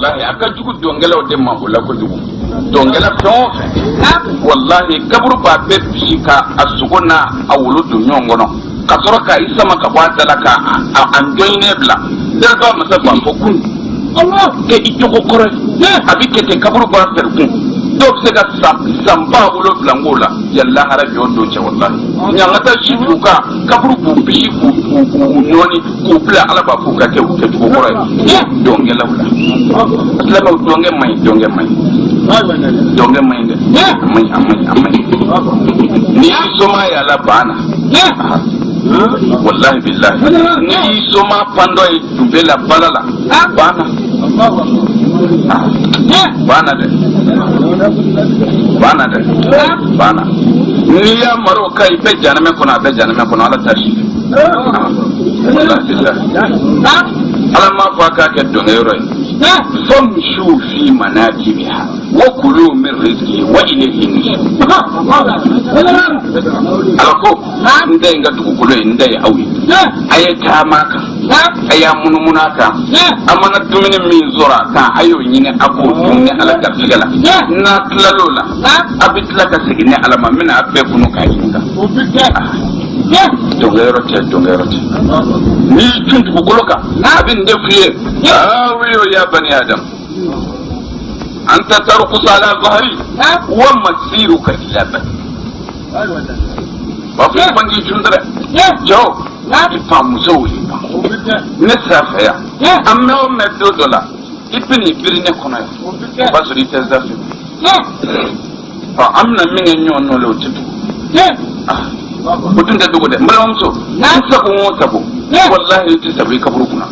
Walahi, a ka jugu dɔnkɛlaw de ma o la kojugu. Dɔnkɛla fɛn o fɛn, walahi, kaburu b'a bɛɛ bisi ka a sogo n'a a wolo don ɲɔgɔn kɔnɔ, ka sɔrɔ ka i sama ka bɔ a da la, ka a njɔɲinɛ bila. Daba masa b'a fɔ kun kɛ i cogo kɔrɔ ye, a bɛ kɛ ten, kaburu b'a fɛrɛ kun. Dɔw bɛ se ka san 7000 k'o la yan lahara jɔ don cɛ. Walahi, ɲangata si t'u kan, kaburu b'u bisi k'u nɔɔni k'u bila. Ala b'a fɔ u ka kɛ u kɛcogo kɔrɔ ye. Dɔnkɛlaw la, silamɛw, dɔnkɛ man ɲi, dɔnkɛ man ɲi, dɔnkɛ man ɲi dɛ, a man ɲi, a man ɲi, a man ɲi. Ni i soma y'a la, banna. Wallahi billahi, ni i soma pandɔ ye dube la, bala la, banna, banna dɛ, banna dɛ, banna. N'i y'a mara o kan, i bɛ janɛmɛ kɔnɔ, a bɛ janɛmɛ kɔnɔ. Ala ta si fɛ. Wallahi billahi, Ala m'a fɔ a k'a kɛ dɔnkɛ yɔrɔ ye. Famshu fi manakibiha wa kulu min rizqihi wa ilayhi nushur. Ala ko n da ye n ka dugukolo ye, n da ye aw ye, a ye taama kan, a y'a munumunu a kan. A mana dumuni min sɔrɔ a kan, a y'o ɲini, a k'o dun ni Ala garijɛgɛ la. N'a tilal'o la, a bɛ tila ka segin ni Ala ma, n bɛna a bɛɛ kunu k'a ɲininka. Dɔnkɛ yɔrɔ tɛ, dɔnkɛ yɔrɔ tɛ. N'i cun dugukolo kan, a bɛ nin de f'i ye: awiyo ya bani adam, anta tarkusu ala zahri wa masiruka ila bani. B'a fɔ i man k'i cun dɛ, cɛw i pan, musow i pan. Ne sira fɛ yan, an mɛn o mɛn, don dɔ la i bɛ n'i biri ne kɔnɔ yan, o b'a sɔrɔ i tɛ zafe. Ɔ, an bɛna min kɛ ɲɔgɔn nɔ la, o tɛ tugu, o tun tɛ dogo dɛ. N balimamuso, n sago o sago, walahi, i tɛ sago i kaburu kunna.